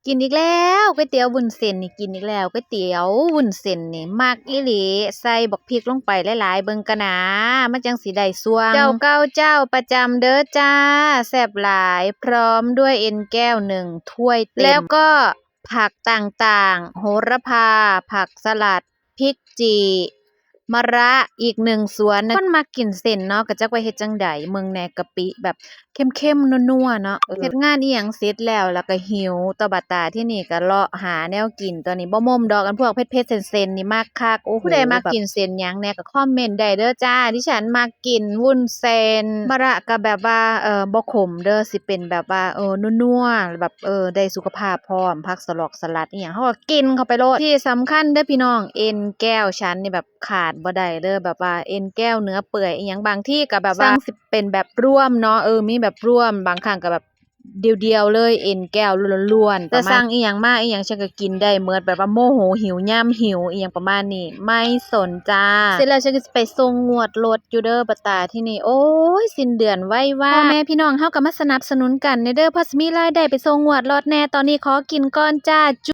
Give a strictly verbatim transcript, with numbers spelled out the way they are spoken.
กินอีกแล้วก๋วยเตี๋ยววุ้นเส้นนี่ กินอีกแล้วก๋วยเตี๋ยววุ้นเส้นนี่ มักอีหลี ใส่บักพริกลงไปหลายๆ เบิ่งกะนา มันจั่งสิได้ส่วง เจ้าเก่าเจ้าประจำเด้อจ้า แซ่บหลาย พร้อมด้วยเอ็นแก้วหนึ่งถ้วยเต็ม แล้วก็ผักต่างๆ โหระพา ผักสลัด พริกจี่ มะระอีกหนึ่งสวนนะ คนมักกินเส้นเนาะ ก็จักว่าเฮ็ดจั่งใด เบิ่งแหน่กะปิแบบเค็มๆ นัวๆ เนาะ เออ เฮ็ดงานอีหยังเสร็จแล้ว แล้วก็หิวต่อบัดตา ที่นี่ก็เลาะหาแนวกิน ตอนนี้บ่ม่มดอก อันพวกเผ็ดๆ เส้นๆ นี่มักคัก โอ้โห ผู้ใดมักกินเส้นหยังแหน่ก็คอมเมนต์ได้เด้อจ้า ดิฉันมักกินวุ้นเส้น มะระก็แบบว่า เออ บ่ขมเด้อ สิเป็นแบบว่า เออ นัวๆ แบบ เออ ได้สุขภาพพร้อม ผักสลอกสลัดอีหยัง เฮาก็กินเข้าไปโลด ที่สำคัญเด้อพี่น้อง เอ็นแก้วฉันนี่แบบขาดบ่ได้เด้อ แบบว่าเอ็นแก้วเนื้อเปื่อยอีหยัง บางทีก็แบบว่า สั่งสิเป็นแบบรวมเนาะ เออ มีแบบรวม บางครั้งก็แบบเดียวๆ เลย เอ็นแก้วล้วนๆ แต่สั่งอีหยังมาอีหยัง ฉันก็กินได้หมด แบบว่าโมโหหิวยามหิวอีหยังประมาณนี้ ไม่สนจ้า เสร็จแล้วฉันก็สิไปส่งงวดรถอยู่เด้อ บัดตาที่นี่ โอ้ย สิ้นเดือนไวว่า พ่อแม่พี่น้องเฮาก็มาสนับสนุนกันแหน่เด้อ พอสิมีรายได้ไปส่งงวดรถแหน่ ตอนนี้ขอกินก่อนจ้า